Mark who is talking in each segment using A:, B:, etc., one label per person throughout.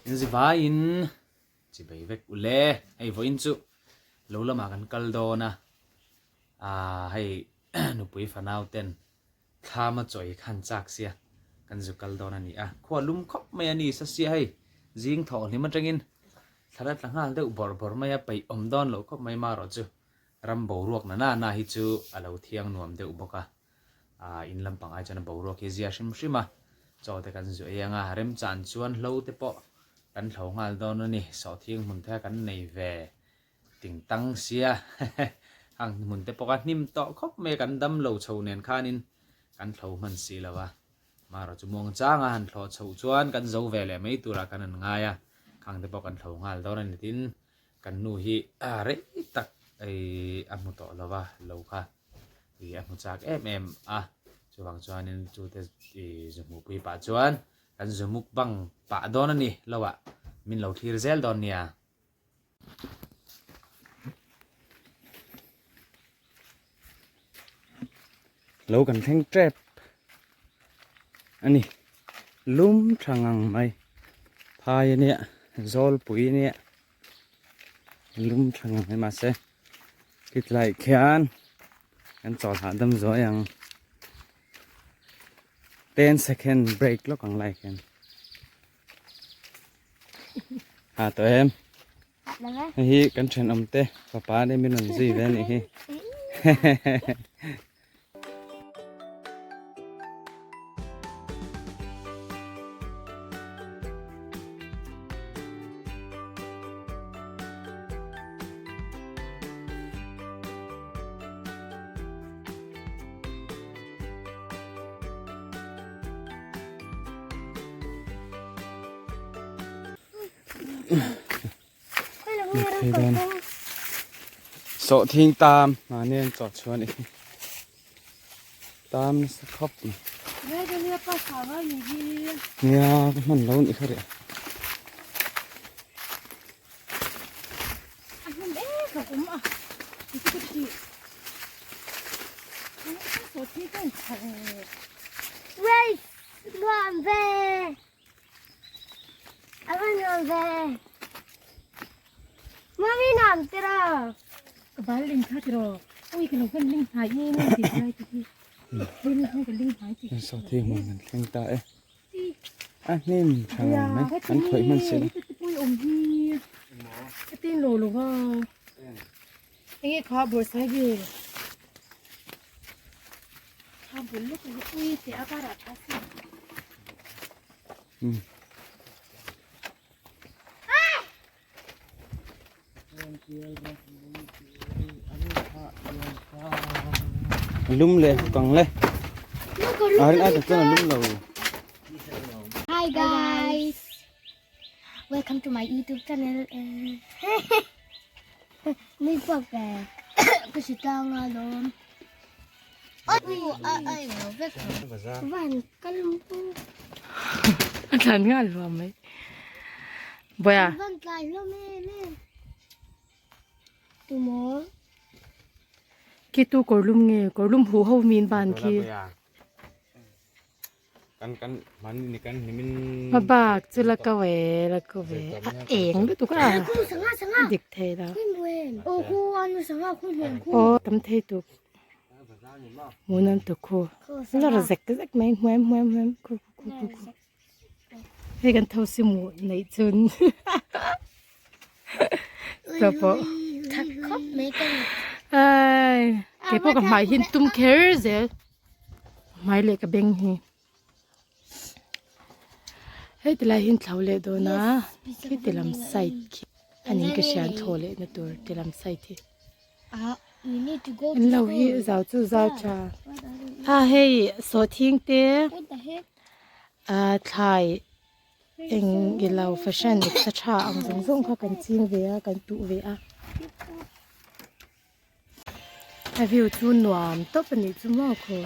A: In zi vaiin chi bei vek u le. Hei vawiin chu lo lamah kan kal dawn a, aah hei nupui fanau ten thlam a chawi khan chak sia kan zu kal dawn a ni a. Khua lum khawp mai a ni sa sia hei zing thawh hlim atangin thla la tla nghal deuh bawrh bawrh mai a, peih awm dawn loh khawp mai marawh chu ram boruak na na na hi chu a lo thiang nuam deuh bawk a. Aaa in lampang ai chuan a boruak hi zia hrim hrim a, chaw te kan zu ei ang a, remchan chuan hlo te pawh kan hlo nghal dawn a ni, sawhthing hmun te kha kan nei ve ting tang sia hang hmun te pawh kha hnim tawh khawp mai a, kan dam lo chho nen khanin kan hlo hman si lo a, marawh chu muang changa han thlawh chhoh chuan kan zo ve leh mai turah kan han ngai a, khang te pawh kan hlo nghal dawn a ni tin kan nu hi rei tak a hmu tawh lo va lo kha. Ih a hmu chak em em a, chuvang chuanin chute ih zu hmuhpui pah chuan kan zu mukbang pah dawn a ni lo ah min lo thlir zel dawn nia.
B: Lo kan thleng tep a ni, lum tha ngang mai phai a nia zawlpui a nia. Lum tha ngang mai mahse khit lai khian kan chawl hahdam zuai ang ten second break lawk ang lai khian ha tawh em hei hi kan thenawm te fapa te min rawn zui ve a nih hi. Sawhthing tam mahni an chawh chhuah a nih hi tam nasa khawp mai nia ka hman lo anih kha rih
C: a. A va nuam ve. Mami nuam tiraw.
D: Ka bal ling kha tiraw. Ui ka lo van ling hnai nge nge ti lai ti hi. Ui ni ka ling hnai ti.
B: Saw thi hmun an thleng ta e. A hnim tha ngang mai. An khawih hman si lo.
D: Ti pui awm hi. Ka tin lo lo va. Enge kha bawr sai ve. Kha bul luk ui te a kara tha si.
B: Lum le kang le. A rin ai tak chuan a lum lo.
C: Hi guys. Welcome to my YouTube channel. Mi pak ve. Ka si tang a lawm.
D: A thlan nghal vang mai. Bawia. Khi tu kawr lum nge kawr lum huh ho min ban khi.
B: Kan kan man ni kan hnimin.
D: Hmabak chu la ko e la ko ve a eng lutuk a dik thei lo. Aw tam thei tuk hmun an tuk khu la ra zek zek mai hmuam hmuam hmuam khu khu khu khu hei kan tho si mu neih chun tawh pawh ai keipawh ka hmai hi tum kher zel. Hmai leh ka beng hi hei ti lai hi an thlo leh dawn a khiti lam side khi a ning ka hria an thlo leh na tur ti lam side hi an lo hi zau chu zau tha a hei sawhthing te ah thlai eng ilo fashion sa tha ang zawng zawng kha kan ching ve a kan tuh ve a. A view chu nuam tawp a nih chu maw khaw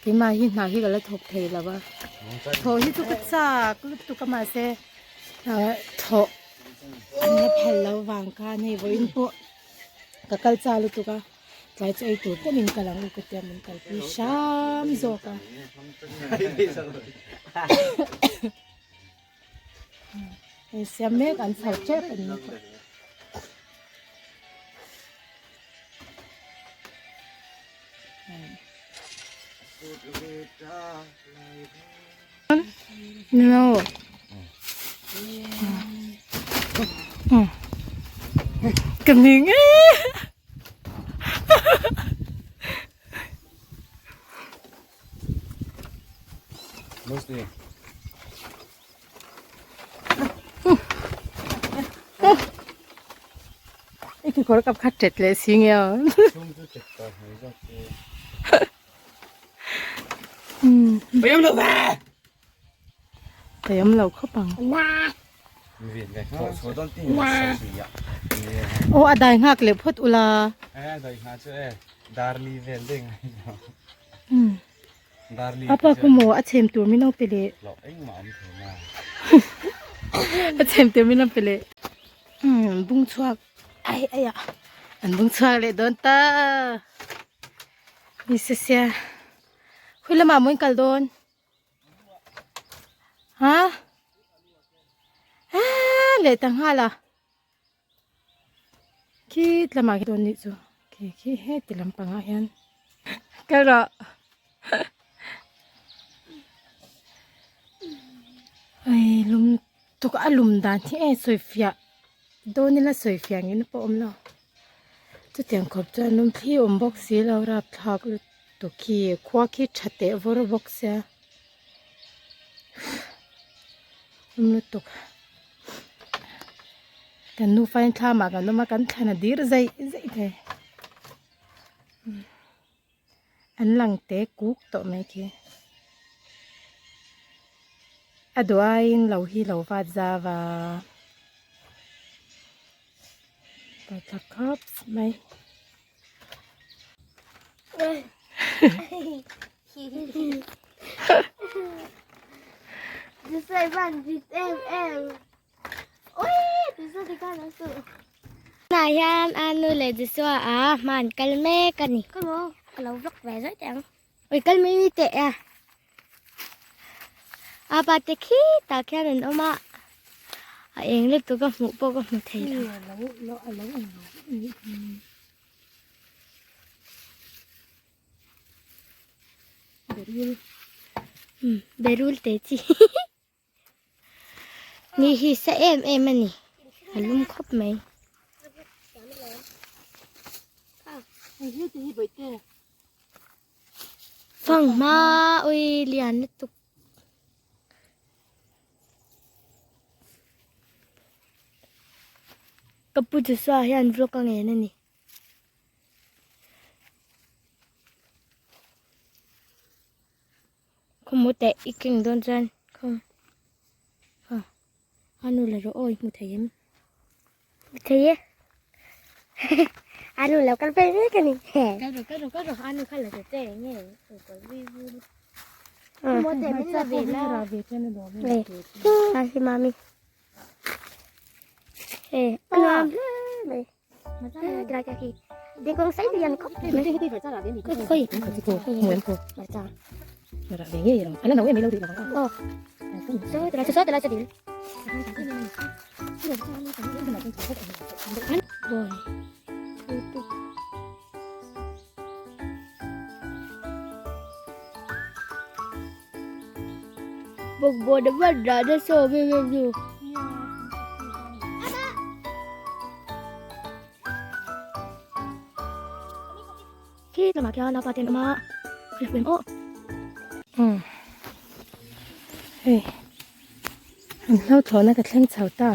D: keimah hi hna hi ka la thawk thei lo a thawh hi chu ka chak lutuk a mahse ah thawh an la phal lo vang khan hei vawiin pawh ka kal chak lutuk a tlai chu ei tur pawhin kal ang u ka tia min kalpui hram zawk a. Hei siam mek an chho tep a ni. No. Ka ning e. I kekawr kap kha tet leh si nge aw. Payam lo khawp ang. Aw a dai nghak leh phawt ula. Apa khu maw a chhem tur min lo pe leh. A chhem tur min lo pe leh. An bung chhuak ai ai ah an bung chhuak leh dawn ta. Ni se sia khawi lamah maw in kal dawn ha ah leh ta nghal a khi lamah dawn nih chu khi khi heti lampangah hian kal rawh ai lum tuk a lum dan hi e sawi fiah dawn ila sawi fiah ngei na pawh a awm lo. Chutiang khawp chuan lum thli awm bawk si lo rapthlak lutuk khi khua khi tha teh vawr bawk sia lum lutuk kan nufa in thlam ah kan awm a kan thlan a dir zeih zeih thei an lang te kuk tawh mai khi a duh aiin lo hi lo vat zau a. Tla khawp mai.
C: Tunah hian a nu leh Joshua a hma an kal mek a ni. Ka lo vlog ve zawih teh ang. Ui kal mai mai teh a. A pa te khi tah khian an awm a a eng lutuk a hmuh pawh ka hmu thei lo. Berul te chi ni hi sa em em a ni a lum khawp mai. Fanghma ui lian lutuk. Ka pu Joshua hian vlog a ngen a ni. Khawmu teh i keng dawn chuan khawm ha a nu la rawh aw i hmu thei em hmu thei e a nu lo kal phei mek a ni kal rawh kal rawh kal rawh a nu kha la ta che nge khawmu teh min la ve la a hi mami e a nuam hle mai Bawkbawn a van dah nasa awm em em nu. Khi lamah khian a pa te an awm a, ka hmu em aw.
D: Umm hei an hlauhthlawhna ka thleng chho ta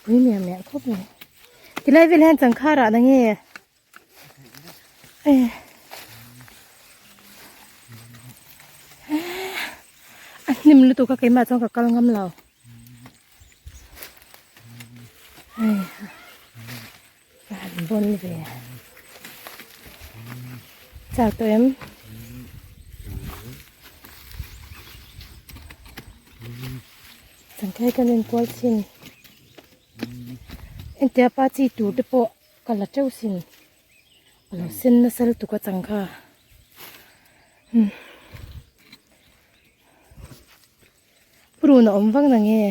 D: pui miah miah khawp mai tilai vel hian changkha rah na nge. A hnim lutuk a keimah chuan ka kal ngam lo hei ka han bawn ve chak tawh em changkai kan enkual thin entia pa chi tur te pawh. Ka la teuh sin a lo sen nasa lutuk a chang kha umm. Purun a awm vak na nge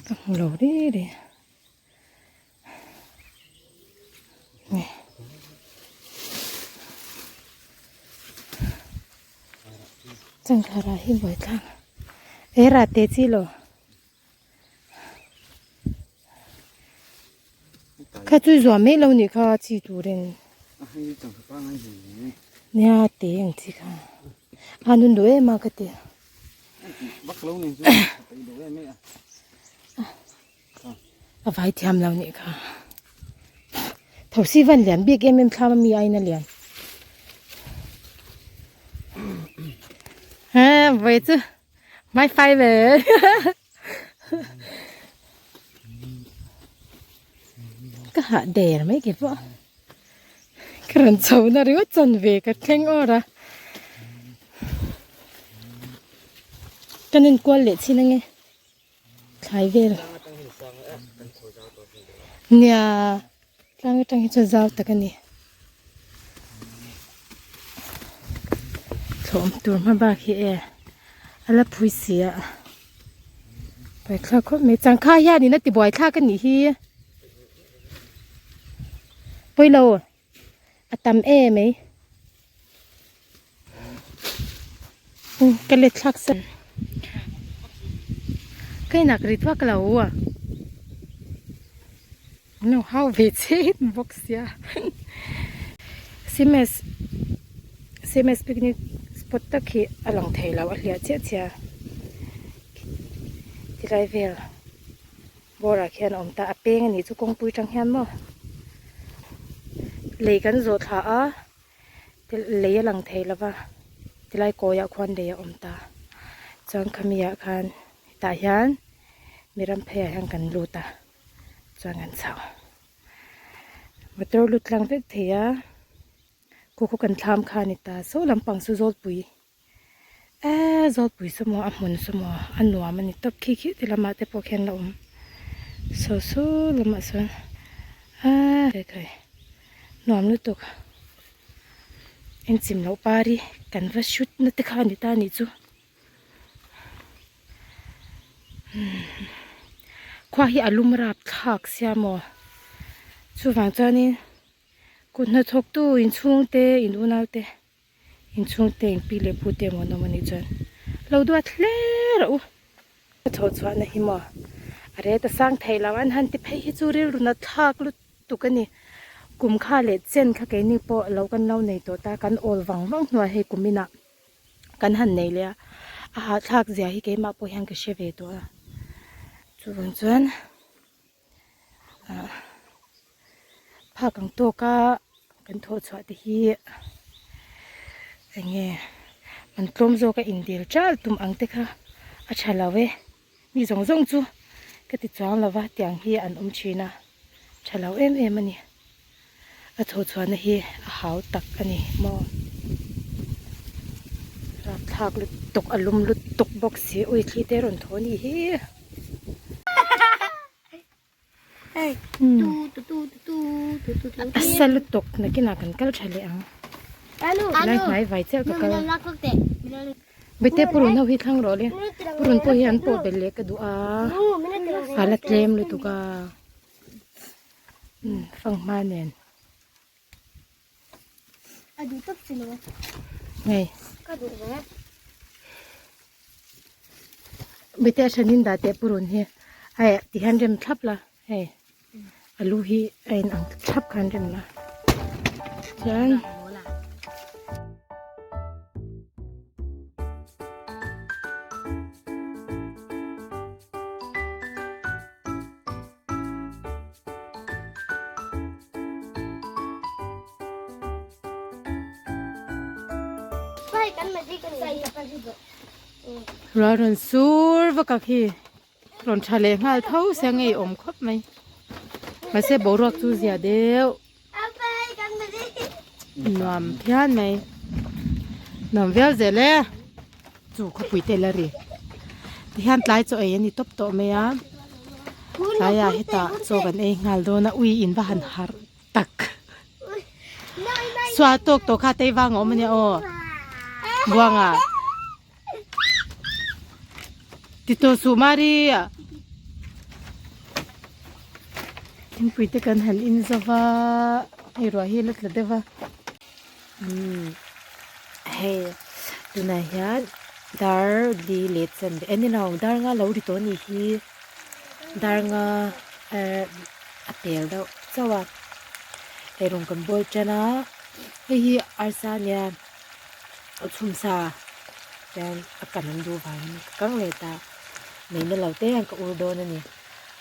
D: ka hmu lo ri ri. Changkha rah hi buaithlak e rah teh chi lo. Kha chu zuam mai lo nih kha chi turin. Nia te ang chi kha. A nun duh em a ka ti. A vai thiam lo nih kha. Thosi van lian bik em em thlam ami aina lian. Ha voi chu mai fai ve. Ka hah der mai ke pawh ka rawn chho na ringawt chuan ve ka thleng awr a ka nen kual leh chin ange thlai vel nia tlang atang hi chuan zau tak a ni thlawm tur hma bak hi e a la phui si a. Buaithlak khawp mai changkha hianin a ti buaithlak a nih hi pawilo a tam em mai ka let thlak sa ka inak rit vak lo a an lo hau ve chet bawk sia cms cms picnic spot tak hi a lang thei lo a hliah chiah chiah a tilai vel bawr ah khian a awm ta a peng a nih chu kawngpui tang hian maw lei kan zawh thla a lei a lang thei lo va tilai kawi ah khuan lei a awm ta chuan khami ah khan hetah hian mi ram phei ah hian kan lut a. Chuan kan chho motor lut tlang vek thei a khu khu kan thlam kha a ni ta saw lampang chu zawlpui eee zawlpui saw maw a hmun saw maw a nuam a ni tawp khi khi ti lamah te pawh khian la awm saw saw lamah sawn eee kai kai nuam lutuk engchim loh pari kan va shoot na te kha a ni ta a nih chu. Khua hi a lum rap thlak sia maw chuvang chuanin kut hnathawk tu inchhung te in unau te inchhung te in pi leh pu te emaw an awm anih chuan lo duat hle rawh u. A chho chhuahna hi maw a ret a sang theih loh an han ti phei hi chu rilru nat thlak lutuk a ni kum kha leh chen kha keini pawh lo kan lo nei tawh ta kan awl vang vang hnuai hei kum inah. Kan han nei leh a, a hahthlak zia hi keimah pawh hian ka hre ve tawh a, chuvang chuan ah phak ang tawka kan thawh chhuah te hi eng nge an tlawm zawka indil chal tum ang te kha a tha lo e, mi zawng zawng chu ka ti chuang lo va tiang hi an awm thin a, tha lo em em a ni. A chho chhuahna hi a hau tak a ni maw? Rapthlak lutuk a lum lutuk bawk si ui thli te rawn thaw a nih hi. A sa lutuk nakinah kan kal tha leh ang. Lai hnai vai chiah ka kal. Bete purun ho hi thlang rawh le. Purun pawh hi an pawh belh leh ka duh a. A la tlem lutuk a. Fanghma nen
C: a duh tawp chi lo
D: hei
C: ka duh ve
D: bete a thanin dah teh purun hi hei ti hian rem thlap la hei alu hi a in ang thlap khan rem la chuan Rual rawn sur vak a khi rawn tha leh nghal tho sia ngei awm khawp mai mahse boruak chu zia deuh nuam phian mai nuam viau zel e chu khawpui te la ri tihian tlai chaw ei a ni tawp tawh mai a tlaiah hetah chaw kan ei nghal dawn a ui in va han harh tak sual tawk tawh kha tei vang a awm a nia aw buanga. Ti tawh suh Mari a. Thingpui te kan han in zo va, hei ruah hi a la tla deuh va. Umm hei tunah hian dar li leh chan en ilo dar nga lo ri tawh a nih hi dar nga eh a pel deuh chauh a eirawng kan bawl tan a hei hi arsa ania a chhum sa chuan a kan an duh vangin ka kang leh ta mai na lo te hian ka ur dawn a ni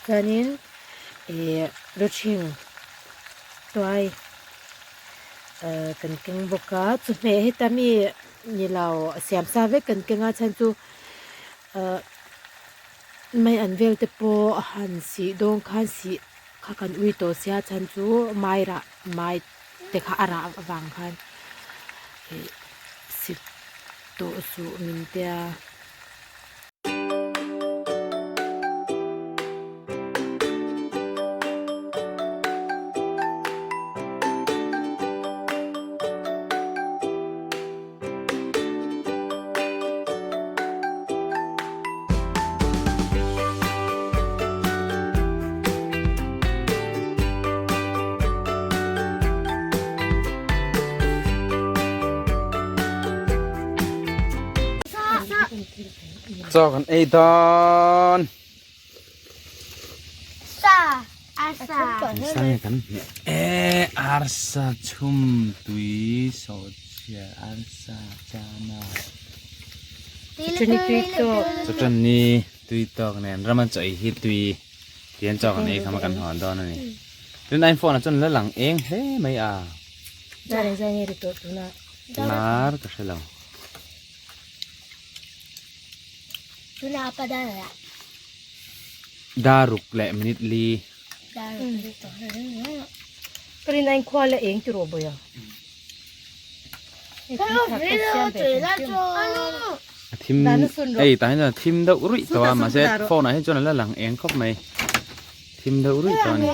D: chuanin ih rawthing tuai eh kan keng bawk a chawhmeh heta mi ni lo a siam sa vek kan keng a chhan chu eh mai an vel te pawh a han sih dawn khan sih kha kan ui tawh sia chhan chu mai rah mai te kha a rah avang khan ih sik tawh suh min tia.
B: Chaw kan ei dawn.
C: Sa arsa.
B: Sa nge kan hmeh e arsa chhum tui sawhchiar arsa chana.
D: Chutani tui tawk.
B: Chutani tui tawk nen rama chaw ei hi tui tian chaw kan ei khama kan hawn dawn a ni. Tun ai phone ah chuan la lang eng hle mai a.
D: Dar engzah nge ri tawh tunah?
B: Nar ka hre lo.
C: Tuna apa dar la?
B: Daruk leh minute li.
C: Daruk li to.
D: Ka rin ain khua la eng tiraw bawih a.
B: A thim hei tah hian chuan a thim deuh ruih tawh a mahse phone ah hian chuan a la lang eng khawp mai thim deuh ruih tawh a ni.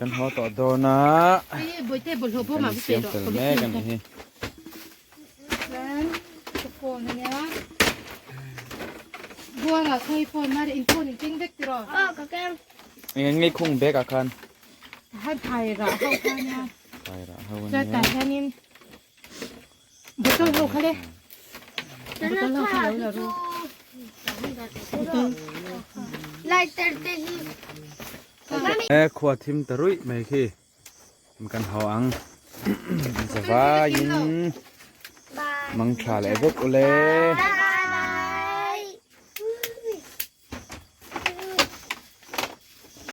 B: Kan haw tawh dawn a kan insiam fel mek a nih hi. Eng nge khung bag ah khan. Thairah ho ania.
D: Bottle ho kha le. Bottle ho kha lo la ru.
C: Lighter te hi.
B: E khua thim ta ruih mai khi kan haw ang zavaiin mangtha leh vek ule.